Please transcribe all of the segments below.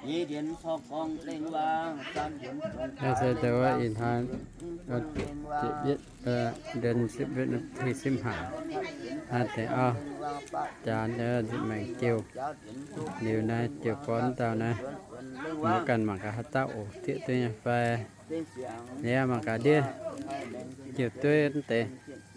Naaiv se dongh wuov ih hnoi, ziepc yietv, เดือนสิบเอ็ด วันที่สิบห้า naaiv deix auv jaax maengc jiouh liuz naaiv, jiouh gorn dauh naaiv, mbuo ganh mangc gaax haaix dauh oc, zieqv duqv nyei fai. Liuz mangc gaax ndiev jiouh duqv deix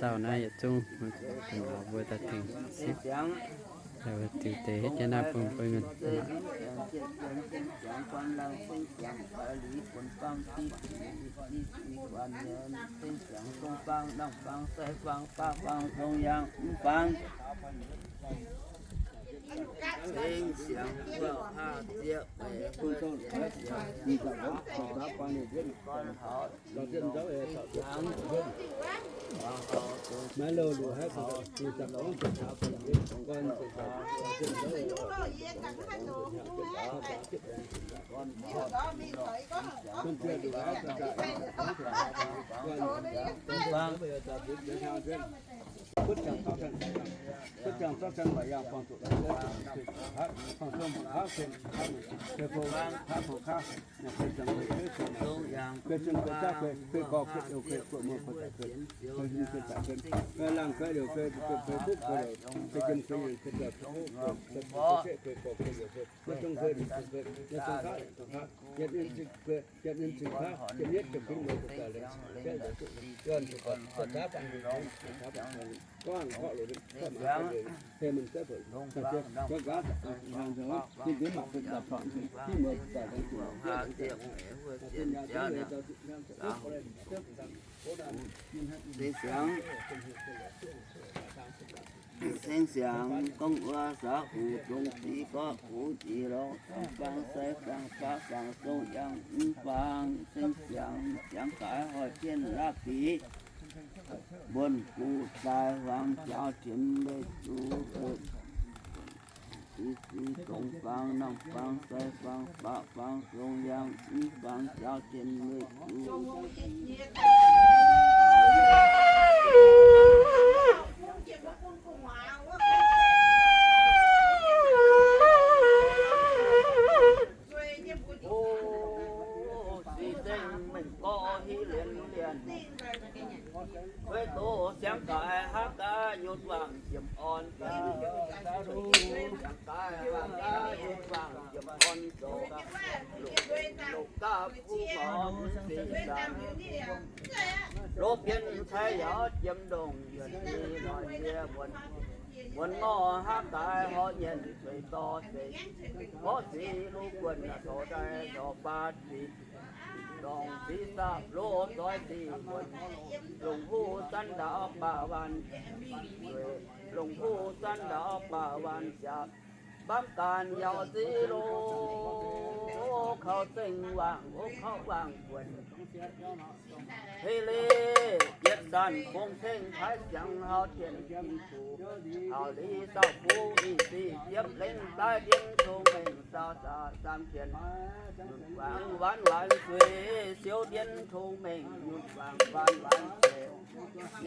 dauh naaiv yietc zungv, mbuo daaih tengx sipv, diuc deix hietv jienv naaiv bun mbuo mienh. Seng siangx, seng siangx gorngv wuov saax huc zong zic gorqv kuv zic lorqc, fangx sai fangx baav fangx zong yangh mv fangx. Seng siangx, siangx gaaix hoic jienv laqv bic, mbuonx guv daaih huangx jaaux jienv mbeih zuqc. Zic zic zong fangx, nangh fangx sai fangx baav fangx zong yangh mv fangx, jaaux jienv mbeih zuqc. O, sic zengc mengh gorx hiv lienz lienz, zueiz doz siangx gaaix haav gaax nyutc waangc jiemh orn, siangx gaaix haav gaax nyutc waangc jiemh orn zoux, longc gaav kuv mor mv sic zaangc, loz bienx cai yaac jiemx ndongc yienc ni noic ndie muonz, muonz ngorh haav gaaix horqc nyienh zueiz dorh zeiz, horqc sic luv guonh torc daaih torc baav zic, dorngc sic saapv loz zoix sic muonz, longc huv zanv ndaauv baav waanc zueiz, longc huv zanv ndaauv baav waanc jaax, mbaamv gaanv yaac ziv loz, kaux zengc waangc, o kaux waangc guonh. Hei leiz yietc zanc fong ceng taaix siangx hauv tien kin zuqc, taux liz sauv kuv ih sic ziepv lengh daaih ndiev cong-mengh saauv zaqc saam tien, nyutc waangc waanc waanc zueiz siou ndiev cong-mengh nyutc waangc waanc waanc zueiz.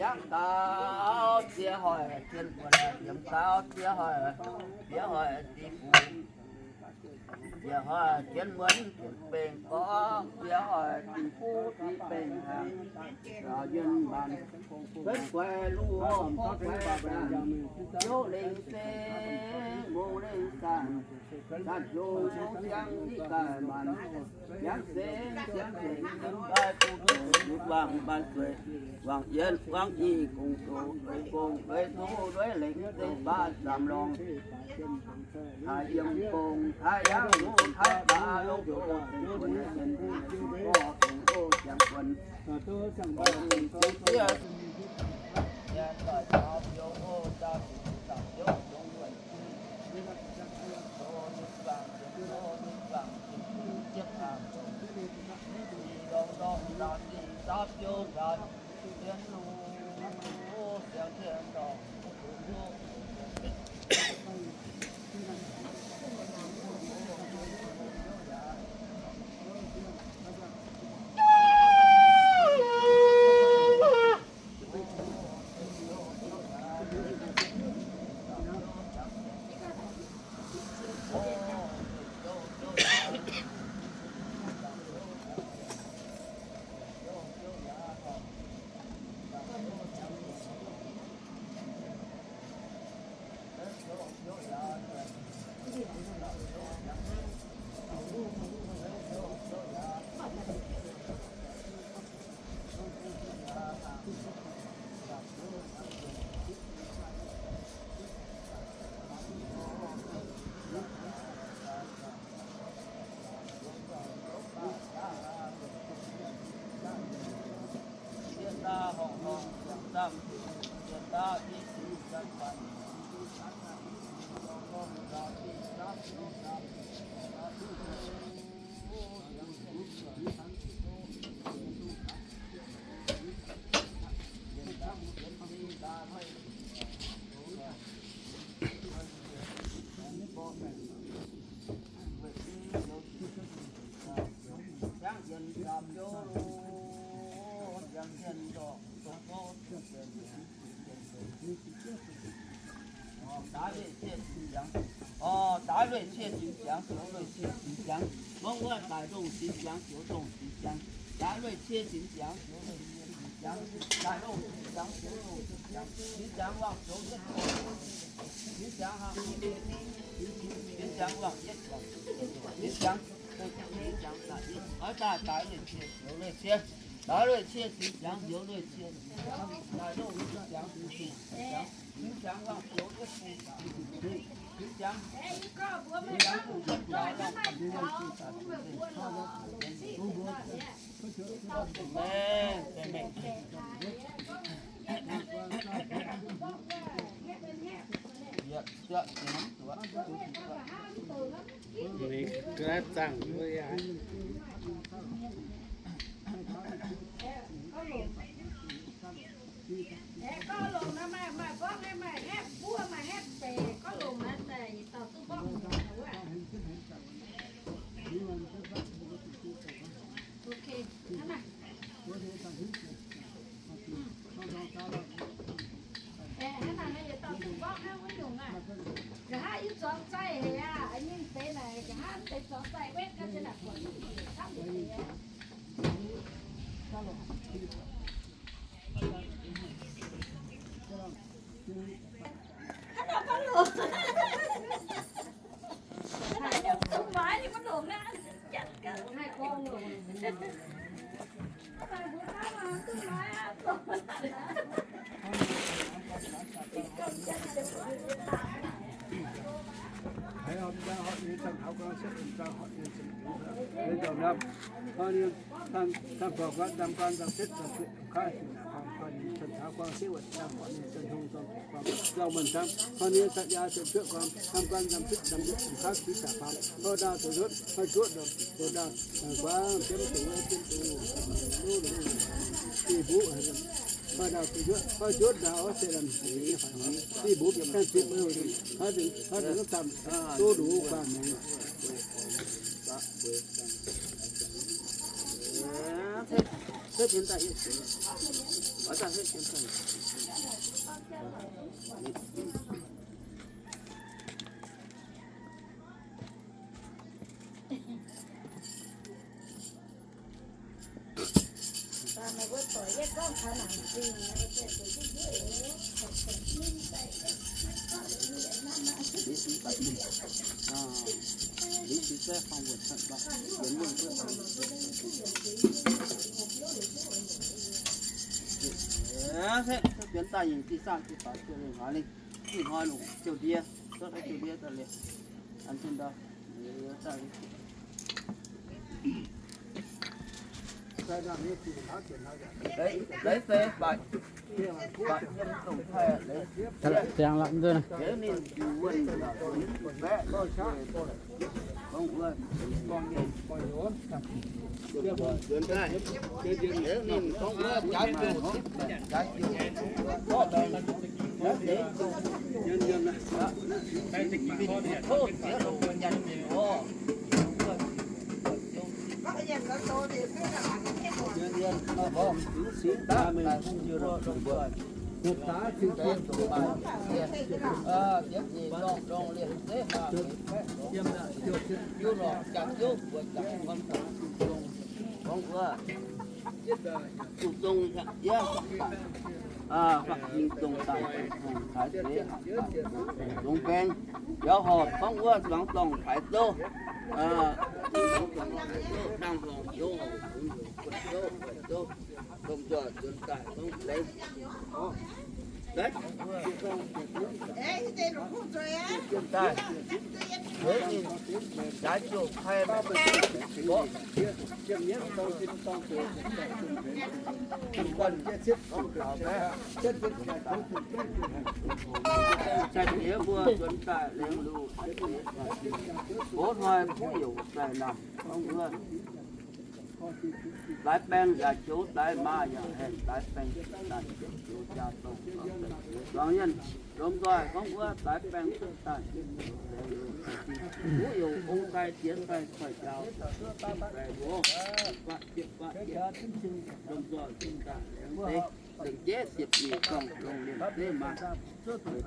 Yangh gaux ziex hoic tien buonc, yiemx gaux ziex hoic, ziex hoic diqc fuqv, ziex hoic tien muonz diqc bengh gorngv, ziex hoic diqc fuqv diqc bengh haic. Zaaux yienh maanc, benx guaix luv horngh porv guaix dangh, youv lengc se mongh lengh zanc, zanc hlo mongh ziangx diqv gaaih maanc, yangh sengx ziangx sengx yiem gaaih duqv zoqc, yutc waangc maanc zueiz, waangc yienh waangc ih gong zoqc, lueiz gong lueiz duqv lueiz lengc zeiv baav zaamc lorngh. Taaih yiem gong taaih yangh luv taaih baav longc zoqc, zengc guonx zengc gorx zengc o ziangx guonx. Daaih lueic cie ziangx, orv, daaih lueic cie ziangx, ziangx, ziouv lueic cie ziangx, ziangx. Gorngv wuov daaih ndongh ziangx, ziangx, ziouv ndongh ziangx, ziangx. Daaih lueic cie ziangx, ziangx, ziouv lueic cie ziangx, ziangx. Daaih ndongh ziangx, ziangx, ziouv ndongh ziangx, ziangx. Ziangx wangc ziouv yietv, ziangx hnangv, ziangx wangc yietv, ziangx, ziangx, ziangx. Oix daaih, daaih lueic cie, ziouv lueic cie. Daaih lueic cie ziangx, ziangx, ziouv lueic cie ziangx. Daaih ndongh ziangx, ziangx, ziangx, ziangx. Ziangx wangc ziouv yietv, ziangx, ziangx. Aeqv, gorngv longc naaiv maaih, maaih mborqv nyei, maaih haeqv buov, maaih haeqv beic. Gorngv longc naaiv daaih yietc dauh duqv mborqv nyei wuov. Ok, hnangv naaic. Aeqv, hnangv naaic nor yietc dauh duqv mborqv hnangv wuov nyungc naaic. Nqa'haav yie zuangx zaih haic aqv. Ninh deix naaic nqa'haav deix zuangx zaih wetv ga'sie naaic buatc camv nyei. Ih hnoi longc jiu ndie, cuotv jiu ndie daaih liuz, an tin ndau. Leiz se baeqc, baeqc yiem dongh taaih leiz. Ziangx la'mv nzunc. Leiz ninh jiu wuonh, baeqv gorngv wuov, leiz ninh gorngv wuov jaaix jiu, jaaix jiu, jaaix jiu, Zuqc zong yie, aa, faqv hingh zong daaih, haaix deix, zong baeng, biaux horpc gorngv wuov zuangx dorngh taaix zouv, aa, zuangx dorngh taaix zouv, dangh horngc youz, buatc zouv, buatc zouv, lomh nzoih nzuonx daaih gorngv leiz. Daaih, heuc ninh jaaix jiuv pai mborqv. Gorngv taux daaih, cai-diex mbuo nzuonx daaih lengh luv, hoz hnoi kuv youc zaih nangh gorngv wuov. Daaix baeng yaac joux, daaix maa yaac haengh, daaix baeng daaih joux jaa dongh zuangx yienh. Lomh nzoih gorngv wuov daaix baeng daaih wuov youc ong sai diex sai koiv jaaux, lomh nzoih zinh daaih laengz zeix, lengc jeiv siepv nyeic dorngh longc liemh zeiv maah,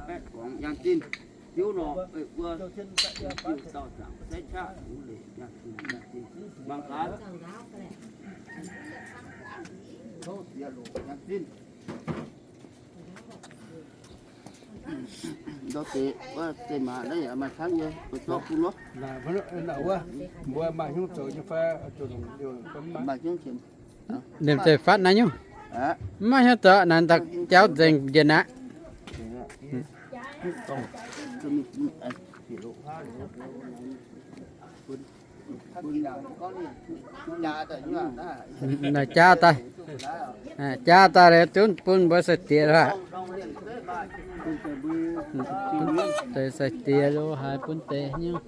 baeqv gorngx yangh zinh. Hiuv nor, ei wuov, diuh dauh zaangc sai qaqv, hungx leic yangh zinh, yangh zinh. Mangc gaax. Tov ziex loc yangh zinh. Ndau deix wuov, zeiv maac naaiv yaac maaih camv nyei, mbuo zorqv bun wuov. Mbuo maaih hnyouv zoux nyei fai, maaih hnyouv qiemx. Liemh zeih fatv naaiv nyungc. Mv maaih hnyouv zoux naaiv, daaih jauv nzengc njiec naaiv. Naaic jaa daaih, jaa daaih liuz zunv bun mbuo sai-diex aqv. Deix sai-diex lo haaix bun deix nyungc.